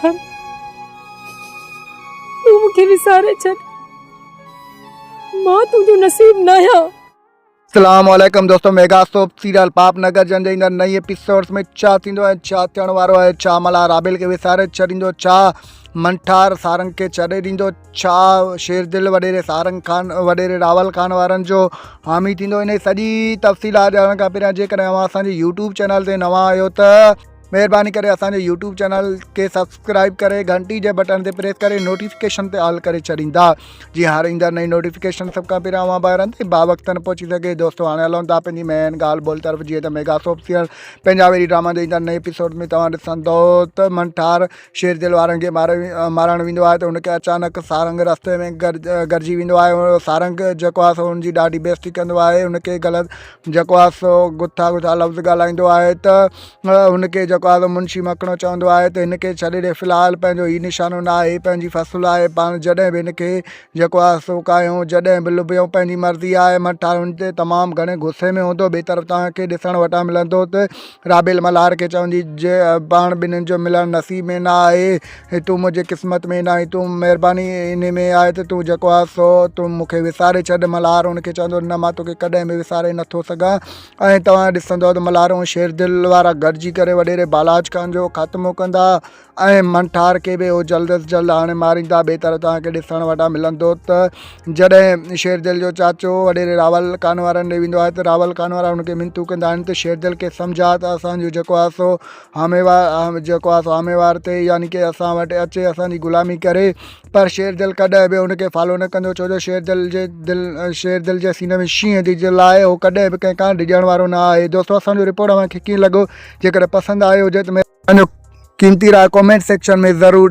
تون مون کي وساري ڇڏ. مان تنهنجو نصيب ناهيان. اسلام عليڪم دوستو ميگا سوپ سيريل پاپ نگر جن جي ايندڙ نئين ايپيسوڊز ۾ ڇا ٿيندو ۽ ڇا ٿيڻ وارو آهي ڇا ملا رابيل کي وساري ڇڏيندو ڇا منٺار سارنگ کي ڇڏي ڏيندو ڇا شير دل وڏيري سارنگ خان وڏيري راول خان وارن جو حامي ٿيندو انهي سڄي تفصيلات ڄاڻڻ کان پهريان جيڪڏهن اوهان اسان جي يوٽيوب چينل تي نوان آهيو ته مهرباني ڪري اسان جي يوٽيوب چينل کي سبسڪرائب ڪري گهنٽي جي بٽڻ تي پريس ڪري نوٽيفڪيشن تي آل ڪري ڇڏيندا جيئن هر ايندڙ نئين نوٽيفڪيشن سڀ کان پهريان اوهان ڀائرن تائين باوقت پهچي سگهي. دوستو هاڻي هلون ٿا پنهنجي مين ڳالهه ٻولهه طرف جيئن ته ميگا سوپ سيريل پنهنجا ويري ڊراما جي ايندڙ نئين ايپيسوڊ ۾ توهان ڏسندو ته منٺار شير دل وارن کي مارڻ ويندو آهي ته هن کي اچانڪ سارنگ رستي ۾ گڏجي ويندو آهي سارنگ جيڪو آهي سو هن جي ڏاڍي بيعزتي ڪندو آهي هن کي غلط جيڪو آهي سو گٿا گٿا لفظ ڳالهائيندو آهي ته هن کي جيڪو آهي سو منشي مکڻو چوندو آهي ته هن کي ڇڏي ڏي في الحال پنهنجو هي نشانو نه آهي پنهنجي فصل آهي پاڻ جڏهن به هن کي جيڪو آهي سو ڪاهيون جڏهن به لڀيون پنهنجي مرضي آهي مٺا هن تي تمام گهڻي غصي ۾ هوندو ٻئي طرف توهان کي ڏسڻ وٽان ملندو ته رابيل ملهار کي چوندي، جي پاڻ ٻنهين جو ملڻ نصيب ۾ نه آهي، تون منهنجي قسمت ۾ نه آهين، تون مهرباني انهي ۾ آهي ته تون جيڪو آهي سو تون مون کي وساري ڇڏ. ملهار ان کي چوندو، نه مان توکي ڪڏهن به وساري نه ٿو سگهان. ۽ توهان ڏسندؤ ته ملهار ۽ شيردل وارا گڏجي ڪري وڏيري بالاچ خان جو خاتمو ڪندا. ۽ منٺار کي به هو جلد از جلد آڻي ماريندا. ٻئي طرف توهان کي ڏسڻ وٽان ملندو ته جڏهن شيردل جو چاچو وڏيري راول ڪانوارن ڏي ويندو آهي ته راول ڪانوارا هن کي منتون ڪندا آهن ته شيردل کي سمجهاء ته اسان جو جيڪو آهي سو حاميوار جيڪو آهي سو حاميوار تي يعني ڪي اسان وٽ اچي اسان جي غلامي ڪري پر شيردل ڪڏهن به هن کي فالو نه ڪندو ڇو جو شيردل جي دل شيردل جي سيني ۾ شينهن جي دل آهي هو ڪڏهن به ڪنهن کان ڊڄڻ وارو نه آهي دوستو اسان جو رپورٽ اوهان کي ڪيئن لڳو جيڪڏهن پسند آيو هجي ته پنهنجو قيمتي راء ڪمينٽ سيڪشن ۾ ضرور.